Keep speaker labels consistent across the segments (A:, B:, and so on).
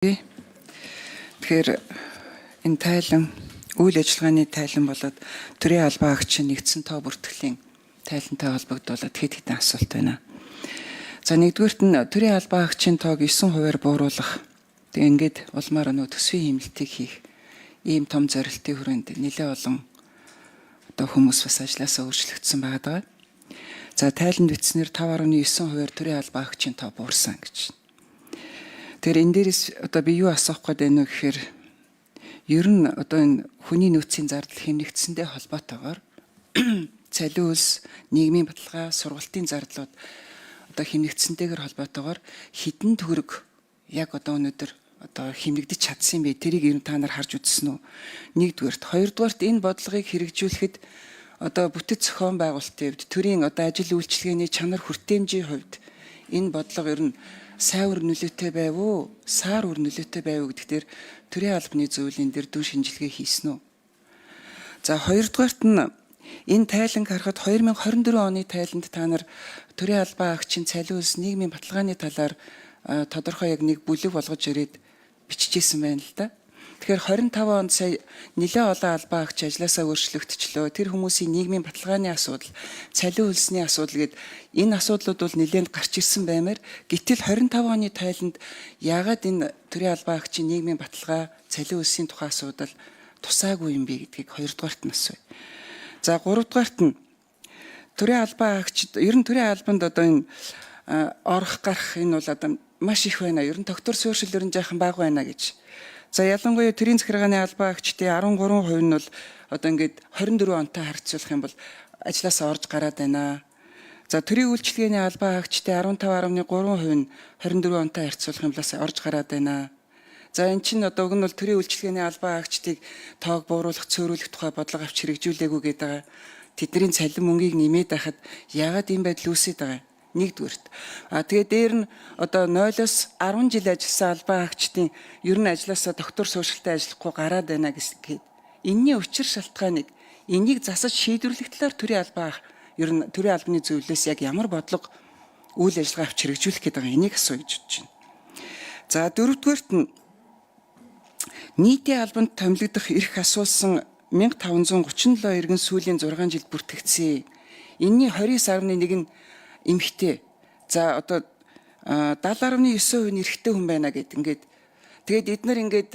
A: Тэгэхээр энэ тайлан үйл ажиллагааны тайлан болоод төрийн албан агчийн нэгдсэн тоо бүртгэлийн тайлантай холбогдуулаад хэд хэдэн асуулт байна. За, нэгдүгээрт нь төрийн албан агчийн тоог 9%-аар бууруулах. Тэгээ ингээд улмаар нөө төсвийн хэмнэлтийг хийх ийм том зорилтын хүрээнд нэлээд олон одоо хүмүүс бас ажлаасаа өөрчлөгдсөн байгаа даа. За, тайланд бичснээр 5.9%-аар төрийн албан агчийн тоо буурсан гэж. Тэгэхээр энэ дээрээс одоо би юу асуух гээд байна вэ гэхээр ер нь одоо энэ хүний нөөцийн зардал хэмнэгдсэндээ холбоотойгоор цалин хөлс, нийгмийн баталгаа, сургалтын зардлууд одоо хэмнэгдсэнтэйгээр холбоотойгоор хэдэн төгрөг яг одоо өнөөдөр одоо хэмнэгдэж чадсан юм бэ? Тэрийг ер нь та нар харж үзсэн үү? Нэгдүгээрт, хоёрдугаарт энэ бодлогыг хэрэгжүүлэхэд одоо бүтэц зохион байгуулалтын хувьд, төрийн одоо ажил үйлчилгээний чанар хүртээмжийн хувьд энэ бодлого ер нь сайн үр нөлөөтэй байв уу? Саар үр нөлөөтэй байв уу гэдэг дээр төрийн албаны зөвлөлийн дээр дүн шинжилгээ хийсэн үү? За, хоёрдугаарт нь энэ тайланг харахад 2024 оны тайланд та нар төрийн албан агчийн цалин хөлс, нийгмийн баталгааны талаар тодорхой яг нэг бүлэг болгож ирээд бичижсэн байна л да. Тэгэхээр 25 онд сая нэлээд олон албан агч ажлаасаа өөрчлөгдчихлөө. Тэр хүмүүсийн нийгмийн баталгааны асуудал, цалин хөлсний асуудал гээд энэ асуудлууд бол нэлээд гарч ирсэн баймаар. Гэтэл 25 оны тайланд яагаад энэ төрийн албан агчийн нийгмийн баталгаа, цалин хөлсийн тухай асуудал тусаагүй юм бэ гэдгийг хоёрдугаарт нь асууя. За, гуравдугаарт нь төрийн албан агчид ер нь төрийн албанд одоо энэ орох гарах энэ бол одоо маш их байна. Ер нь тогтвор суурьшил ер нь жаахан бага байна гэж. За, ялангуяа төрийн захиргааны албан агчдын 13% нь бол одоо ингээд 24 онтой харьцуулах юм бол ажлаасаа орж гараад байна. За, төрийн үйлчилгээний албан агчдын 15.3% нь 24 онтой харьцуулах юм бол орж гараад байна. За, эн чинь одоо уг нь бол төрийн үйлчилгээний албан агчдыг тоог бууруулах, цөөрүүлэх тухай бодлого авч хэрэгжүүлээгүй гэдэг байгаа. Тэдний цалин мөнгийг нэмээд байхад яагаад ийм байдал үүсээд байгаа юм? Нэгдүгээрт. А тэгээ дээр нь одоо 0-оос 10 жил ажилласан албан агчдын ер нь ажлаасаа тогтвор суурьшилтай ажиллахгүй гараад байна гэхэд энэний учир шалтгааныг, энийг засаж шийдвэрлэх талаар төрийн албан ер нь төрийн албаны зөвлөлөөс яг ямар бодлого, үйл ажиллагаа авч хэрэгжүүлэх гээд байгаа, энийг асууя гэж бодож байна. За, дөрөвдүгээрт нь нийтийн албанд томилогдох эрх асуулсан 1537 иргэн сүүлийн 6 жилд бүртгэгдсэн. Энэний 29.1 нь эмэгтэй. За, одоо 70.9% нь эрэгтэй хүн байна гэд ингээд тэгээд эднэр ингээд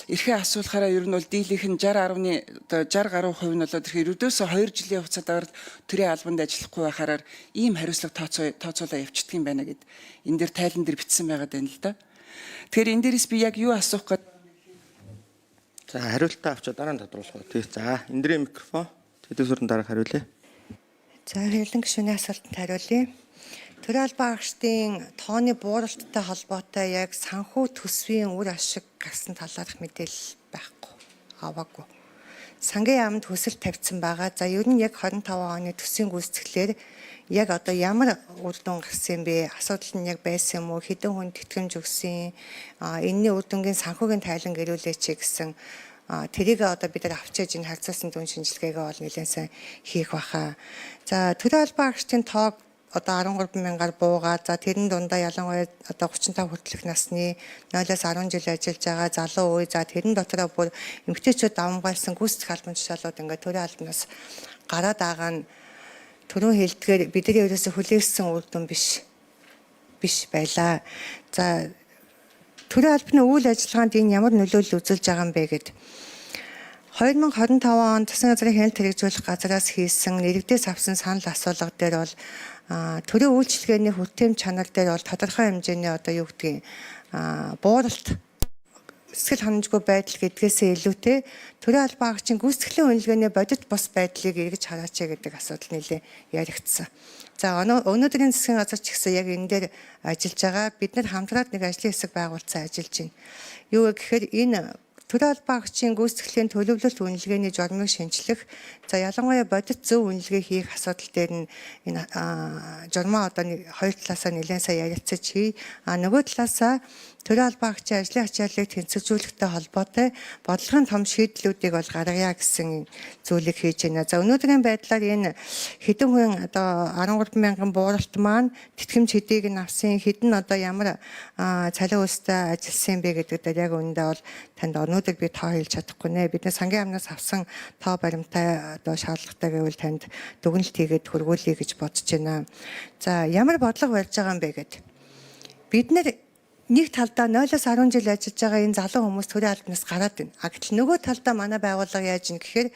A: эрхээ асуулахаараа ер нь бол дийлийнх нь 60 одоо 60 гаруй хувь нь болоод ирэхээр ердөөсөө 2 жилийн хугацаанд төрийн албанд ажиллахгүй байхаараа ийм хариуцлага тооцоолоо явчихдаг юм байна гэд энэ дээр тайлан дээр бичсэн байгаа даа л да. Тэгэхээр энэ дээрээс би яг юу асуух гээд
B: За, хариултаа авчаад дараа нь тодруулах уу. Тий. За, эндрийн микрофон. Тэдүүсүрэн дараах хариулъя.
C: За, хэрэлэн гишүүний асуултанд хариулъя. Төрийн албан агчдын тооны бууралттай холбоотой яг санхүү төсвийн үр ашиг гарсан талаарх мэдээлэл байхгүй, аваагүй. Сангийн яамд хүсэл тавьсан байгаа. За, ер нь яг 25 оны төсвийн гүйцэтгэлээр яг одоо ямар үр дүн гарсан юм бэ? Асуудал нь яг байсан юм уу? Хэдэн хүнд тэтгэмж өгсөн? А энэний үр дүнгийн санхүүгийн тайлан гэрүүлээч гэсэн тэрийг одоо бид нар авчиж энэ харьцуулсан дүн шинжилгээгээ бол нэлээд сайн хийх баха. За, төрийн албан агчдын тоог одоо 13 мянгаар буугаад, за, тэрэн дундаа ялангуяа одоо 35 хүртэлх насны 0-аас 10 жил ажиллаж байгаа залуу үе, за, тэрэн дотроо бүр эмэгтэйчүүд давамгайлсан гүйцэтгэх албан тушаалууд ингээд төрийн албанаас гараад байгаа нь түрүүн хэлдгээр бидний ерөөсө хүлээсэн үр дүн биш байлаа. За, төрийн албаны үйл ажиллагаанд энэ ямар нөлөөлөл үзүүлж байгаа юм бэ гэд 2025 онд засгийн газрын хяналт хэрэгжүүлэх газраас хийсэн нэрэгдээс авсан санал асуулга дээр бол төрийн үйлчилгээний хүртээмж чанар дээр бол тодорхой хэмжээний одоо юу гэдгийг бууралт, сэтгэл ханамжгүй байдал гэдгээсээ илүүтэй төрийн албан агчийн гүйцэтгэлийн үнэлгээний бодит бус байдлыг эргэж хараач гэдэг асуудал нэлээ яригдсан. За, өнөөдрийн засгийн газар ч гэсэн яг энэ дээр ажиллаж байгаа. Бид нар хамтраад нэг ажлын хэсэг байгуулсан, ажиллаж байна. Юу вэ гэхээр энэ төрийн албан агчийн гүйцэтгэлийн төлөвлөлт үнэлгээний журмыг шинчлэх, за, ялангуяа бодит зөв үнэлгээ хийх асуудал дээр нь энэ журмаа одоо нэг хоёр талаасаа нэлээд сайн ярилцаж хий. А нөгөө талаасаа Төрийн албан агчийн ажлын ачааллыг тэнцвэржүүлэхтэй холбоотой бодлогын том шийдлүүдийг бол гаргая гэсэн зүйлийг хийж байна. За, өнөөдрийн байдлаар энэ хэдэн хүн, одоо 13 мянган бууралт маань тэтгэмж хэдийг нь авсан, хэд нь одоо ямар цалин өстэй ажилласан бэ гэдэг дээр яг үүндээ бол танд өнөөдөр би тоо хэлж чадахгүй нэ. Бидний сангийн амнаас авсан тоо баримтай одоо шаардлагатай гэвэл танд дүгнэлт хийгээд хөргүүлье гэж бодож байна. За, ямар бодлого барьж байгаа юм бэ гэд. Бид нэр нэг талдаа 0-оос 10 жил ажиллаж байгаа энэ залуу хүмүүс төрийн албанаас гараад байна. А гэтэл нөгөө талдаа манай байгууллага яаж юм гэхээр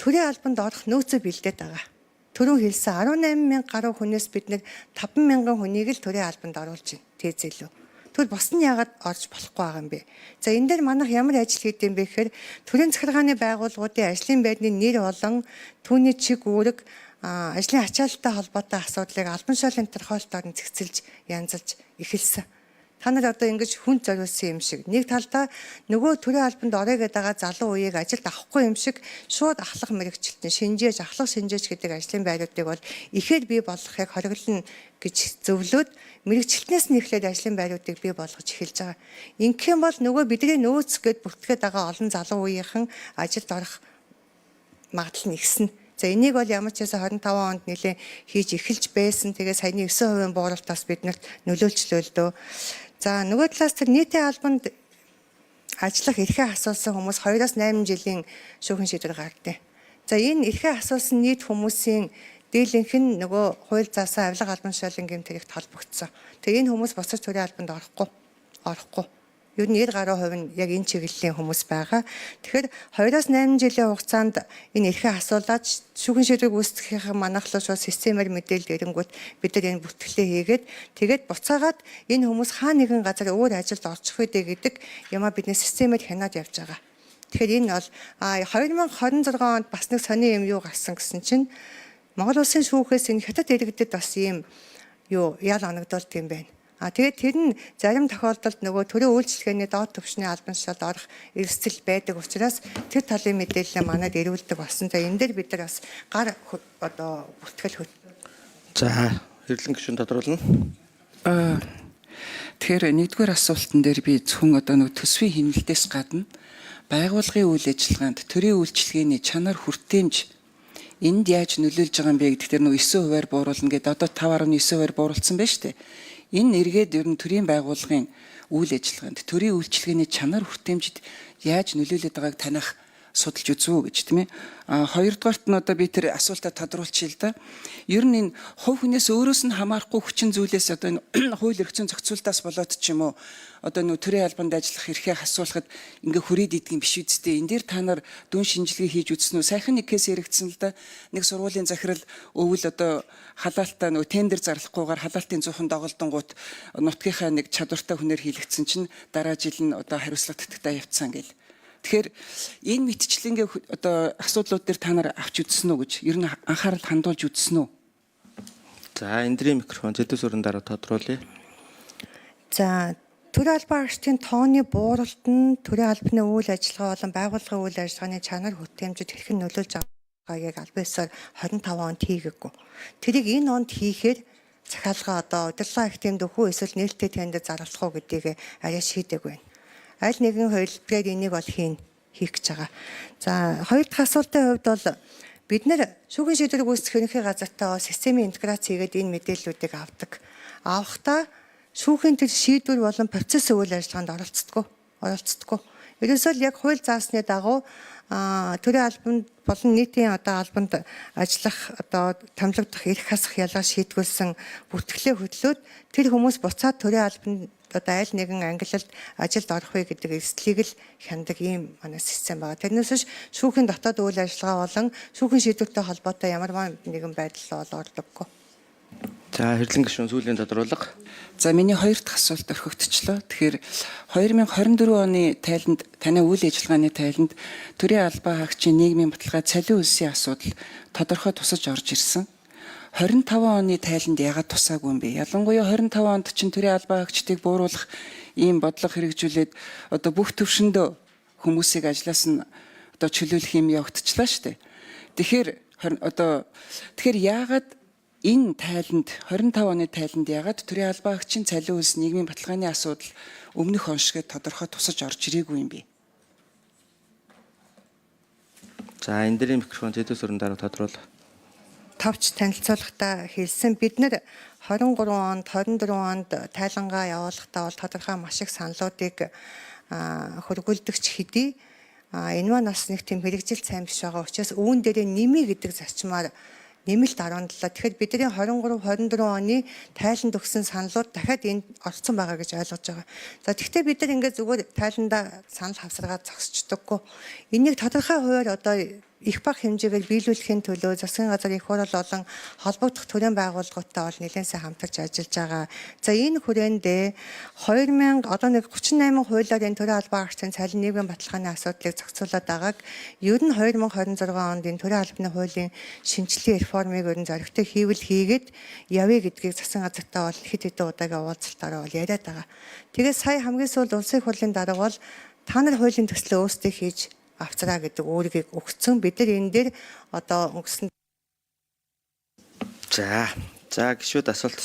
C: төрийн албанд орох нөөцөө бэлдээд байгаа. Түрүүн хэлсэн 18 мянга гаруй хүнээс бид нэг 5 мянган хүнийг л төрийн албанд оруулж байна. Тээзэлүү. Тэгвэл бус нь яагаад орж болохгүй байгаа юм бэ? За, энэ дээр манайх ямар ажил хийд юм бэ гэхээр төрийн захиргааны байгууллагуудын ажлын байрны нэр болон түүний чиг үүрэг, ажлын ачаалттай холбоотой асуудлыг албан шуулын тодорхойлолтоор нь зэгцэлж, янзалж эхэлсэн. Та нар одоо ингэж хүнд зориулсан юм шиг, нэг талдаа нөгөө төрийн албанд орё гэдэг байгаа залуу үеийг ажилд авахгүй юм шиг, шууд ахлах мэрэгчлэлтэн шинжээж, ахлах шинжээч гэдэг ажлын байруудыг бол ихээр бий болгохыг хориглоно гэж зөвлөөд, мэрэгчлэтнээс нь эхлээд ажлын байруудыг бий болгож эхэлж байгаа. Ингэх юм бол нөгөө бидний нөөц гэд бүртгээд байгаа олон залуу үеийнхэн ажилд орох магадлал нь ихснэ. За, энийг бол ямар ч байсан 25 онд нэлээ хийж эхэлж байсан. Тэгээ саяны 9% бууралт бас биднэрт нөлөөлчлөө л дөө. За, нөгөө талаас тэр нийтийн албанд ажиллах эрхээ асуусан хүмүүс 2-оос 8 жилийн шүүхийн шийдвэр гаргадаг. За, энэ эрхээ асуусан нийт хүмүүсийн дийлэнх нь нөгөө хууль заасан авилга, албан тушаалын гэмт хэрэгт холбогдсон. Тэгээ энэ хүмүүс буцаж төрийн албанд орохгүй. Ер нь 90 гаруй хувь нь яг энэ чиглэлийн хүмүүс байгаа. Тэгэхээр 2-оос 8 жилийн хугацаанд энэ эрхээ асуулаад шүүхэн шийдвэрийг үүсгэхийнхэн манайх руу шууд системээр мэдээлэл ирэнгүүт бид нар энэ бүртгэлээ хийгээд, тэгээд буцаагаад энэ хүмүүс хаа нэгэн газар өөр ажилд орчих вэ гэдэг юмаа бидний системээр хянаад явж байгаа. Тэгэхээр энэ бол 2026 онд бас нэг сони юм юу гарсан гэсэн чинь Монгол улсын шүүхээс энэ хятад иргэдэд бас ийм юу ял оногдуулт юм байна. А тэгээд тэр нь зарим тохиолдолд нөгөө төрийн үйлчилгээний доод түвшний албан тушаалд орох эрсдэл байдаг учраас тэр талын мэдээлэл манад ирүүлдэг болсон. За, энэ дээр бид нар бас гар одоо бүртгэл хөт.
B: За, хэрэглэн гишүүн тодруулна.
A: Тэгэхээр нэгдүгээр асуултан дээр би зөвхөн одоо нэг төсвийн хэмнэлтээс гадна байгууллагын үйл ажиллагаанд төрийн үйлчилгээний чанар, хүртээмж энд яаж нөлөөлж байгаа юм бэ гэдэг дээр нөгөө 9%-аар бууруулна гэдэг, одоо 5.9%-аар бууруулсан байна шүү дээ. Энэ эргээд ер нь төрийн байгууллагын үйл ажиллагаанд төрийн үйлчилгээний чанар, хүртээмжид яаж нөлөөлөд байгааг танах судалж үзв үү гэж, тийм ээ. А хоёрдугаарт нь одоо би тэр асуултаа тодруулчихъя л да. Ер нь энэ хувь хүнээс өөрөөс нь хамаарахгүй хүчин зүйлээс, одоо энэ хууль эрх зүйн зохицуултаас болоод ч юм уу, одоо нөө төрийн албанд ажиллах эрхээ асуулахад ингээ хүрээд идэх юм биш үсттэй. Энэ дээр та нар дүн шинжилгээ хийж үзсэн үү? Сайхан нэг кейс яригдсан л да. Нэг сургуулийн захирал өвөл одоо халаалтаа нөгөө тендер зарлахгүйгээр халаалтын зуухан доголдонгууд нутгийнхаа нэг чадвартай хүнээр хийлэгдсэн чинь дараа жил нь одоо хариуцлага татагтаа явцсан гэл. Тэгэхээр энэ мэтчлэнгээ одоо асуудлууд дээр та нар авч үзсэн үү гэж, ер нь анхаарал хандуулж үзсэн үү?
B: За, эндрийн микрофон зэдв сүрэн дараа тодруулъя.
C: За, төрийн албан агчдын тооны бууралт нь төрийн албаны үйл ажиллагаа болон байгууллагын үйл ажиллагааны чанар, хүртээмжид хэрхэн нөлөөлж байгааг албан ёсоор 25 онд хийгээгүй. Тэрийг энэ онд хийхээр захиалга одоо удирдлага их тэмдэг үү эсвэл нээлттэй тендер зарлах уу гэдгийг арай шийдээгүй байна. Аль нэгэн хувилбараар энийг бол хийх гэж байгаа. За, хоёр дахь асуултын хувьд бол бид нэр шүүхийн шийдвэрийг үүсгэх ерөнхий газартай системийн интеграц хийгээд энэ мэдээллүүдийг авдаг. Авахдаа шүүхийн тэр шийдвэр болон процесс үйл ажиллагаанд оролцдоггүй. Оролцдоггүй. Ерөөсөө л яг хууль заасны дагуу төрийн албанд болон нийтийн одоо албанд ажиллах одоо томилогдох эрх хасах ялгаа шийтгүүлсэн бүртгэлээ хөтлөөд, тэр хүмүүс буцаад төрийн албанд одоо аль нэгэн ангилалд ажилд орох вэ гэдэг эрсдлийг л хяндаг ийм манай систем байгаа. Тэрнээс биш шүүхийн дотоод үйл ажиллагаа болон шүүхийн шийдвэртэй холбоотой ямар нэгэн байдал бол ордоггүй.
B: За, хэрэглэн гишүүн сүүлийн тодруулга.
A: За, миний хоёр дахь асуулт орхигдчихлоо. Тэгэхээр 2024 оны тайланд, таны үйл ажиллагааны тайланд төрийн албан хаагчийн нийгмийн баталгаа, цалин үлсийн асуудал тодорхой тусаж орж ирсэн. 25 оны тайланд яагаад тусаагүй юм бэ? Ялангуяа 25 онд чинь төрийн албан хаагчдыг бууруулах ийм бодлого хэрэгжүүлээд одоо бүх төвшөндөө хүмүүсийг ажлаас нь одоо чөлөөлөх юм явагдчихлаа шүү дээ. Тэгэхээр одоо тэгэхээр яагаад Энэ тайланд 25 оны тайланд ягаад төрийн албан агчийн цалин үйлс нийгмийн баталгааны асуудал өмнөх он шигээ тодорхой тусаж орж ирээгүй юм бэ?
B: За, энэ дэрийн микрофон зэдвэ сүрэн дараа тодруулах.
C: Товч танилцуулгахдаа хэлсэн, бид нар 23 онд, 24 онд тайлангаа явуулахдаа бол тодорхой маш их саналуудыг хөргүүлдэгч хэдий энэ маань бас нэг тийм хэрэгжил сайн биш байгаа учраас үүн дээрээ нэмий гэдэг зарчмаар нэмэлт 17. Тэгэхээр бидний 23 24 оны тайланд өгсөн саналууд дахиад энд орцсон байгаа гэж ойлгож байгаа. За, тэгвэл бид нар ингээд зүгээр тайландаа санал хавсаргаад зогсчдоггүй. Энийг тодорхой хувиар одоо их бага хэмжээгээр биелүүлэхийн төлөө засгийн газар, их хурал болон холбогдох төрийн байгууллагуудтай бол нэлээд сайн хамтарч ажиллаж байгаа. За, энэ хүрээндээ 2000 одоо нэг 38 хуулиар энэ төрийн албан агчдын цалин, нийгмийн баталгааны асуудлыг зохицуулаад байгааг ер нь 2026 онд энэ төрийн албаны хуулийн шинжилгээ реформыг ер нь зоригтой хийвэл хийгээд явъя гэдгийг засгийн газартай бол хэд хэдэн удаагийн уулзалтаараа бол яриад байгаа. Тэгээд сая хамгийн сүүлд улсын их хурлын дарга бол та нар хуулийн төслөө өөрсдөө хийж авцраа гэдэг үүргийг өгсөн. Бид нар энэ дээр одоо өнгөрсөн
B: За. За, гишүүд асуулт